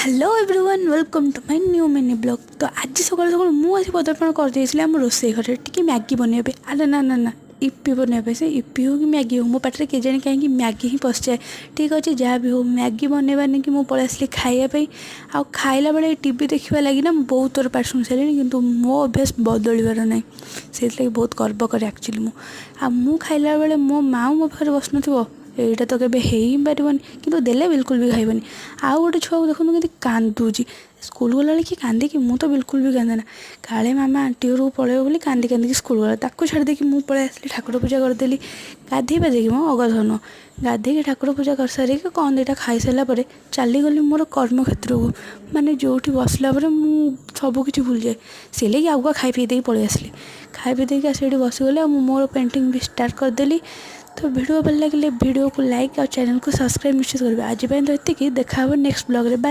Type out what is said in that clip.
Hello everyone, welcome to my new mini vlog। ତ ଆଜି ସକାଳୁ ସକାଳୁ ମୁଁ ଆସି ପଦାର୍ପଣ କରିଦେଇଥିଲି ଆମ ରୋଷେଇ ଘରେ ଟିକେ ମ୍ୟାଗି ବନେଇବା ପାଇଁ। ଆରେ ନା ନା ନା, ଇପି ବନେଇବା ପାଇଁ। ସେ ଇପି ହଉ କି ମ୍ୟାଗି ହଉ, ମୋ ପାଟିରେ କେଜାଣି କାହିଁକି ମ୍ୟାଗି ହିଁ ପଶିଯାଏ। ଠିକ୍ ଅଛି, ଯାହା ବି ହଉ, ମ୍ୟାଗି ବନେଇବା ନେଇକି ମୁଁ ପଳେଇ ଆସିଲି ଖାଇବା ପାଇଁ। ଆଉ ଖାଇଲା ବେଳେ ଟିଭି ଦେଖିବା ଲାଗି ନା ମୁଁ ବହୁତ ଥର ପାଟି ଶୁଣି ସାରିଲିଣି, କିନ୍ତୁ ମୋ ଅଭ୍ୟାସ ବଦଳିବାର ନାହିଁ। ସେଇଥିଲାଗି ବହୁତ ଗର୍ବ କରେ ଆକ୍ଚୁଆଲି ମୁଁ। ଆଉ ମୁଁ ଖାଇଲା ବେଳେ ମୋ ମା ମୋ ପାଖରେ ବସୁନଥିବ, ଏଇଟା ତ କେବେ ହେଇ ହିଁ ପାରିବନି। କିନ୍ତୁ ଦେଲେ ବିଲକୁଲ ବି ଖାଇବନି। ଆଉ ଗୋଟେ ଛୁଆକୁ ଦେଖନ୍ତୁ କେମିତି କାନ୍ଦୁଛି। ସ୍କୁଲ ଗଲାବେଳେ କିଏ କାନ୍ଦେ କି? ମୁଁ ତ ବିଲକୁଲ ବି କାନ୍ଦେ ନା। କାଳେ ମାମା ଆଣ୍ଟି ଘରକୁ ପଳେଇବ ବୋଲି କାନ୍ଦି କାନ୍ଦିକି ସ୍କୁଲ ଗଲା। ତାକୁ ଛାଡ଼ି ଦେଇକି ମୁଁ ପଳେଇ ଆସିଲି, ଠାକୁର ପୂଜା କରିଦେଲି, ଗାଧେଇ ପାଧେଇକି, ମ ଅଗାଧୁଆ ନୁହଁ, ଗାଧେଇକି ଠାକୁର ପୂଜା କରିସାରିକି କ'ଣ ଦୁଇଟା ଖାଇସାରିଲା ପରେ ଚାଲିଗଲି ମୋର କର୍ମକ୍ଷେତ୍ରକୁ, ମାନେ ଯେଉଁଠି ବସିଲା ପରେ ମୁଁ ସବୁକିଛି ଭୁଲିଯାଏ। ସେଇଲାଗି ଆଗୁଆ ଖାଇ ପିଇ ଦେଇକି ପଳେଇ ଆସିଲି। ଖାଇ ପିଇ ଦେଇକି ଆସି ଏଇଠି ବସିଗଲି ଆଉ ମୁଁ ମୋର ପେଣ୍ଟିଂ ବି ଷ୍ଟାର୍ଟ କରିଦେଲି। ତ ଭିଡ଼ିଓ ଭଲ ଲାଗିଲେ ଭିଡ଼ିଓକୁ ଲାଇକ୍ ଆଉ ଚ୍ୟାନେଲକୁ ସବସ୍କ୍ରାଇବ୍ ନିଶ୍ଚିତ କରିବେ। ଆଜି ପାଇଁ ତ ଏତିକି, ଦେଖା ହେବ ନେକ୍ସଟ ବ୍ଲଗ୍ରେ। ବାଏ।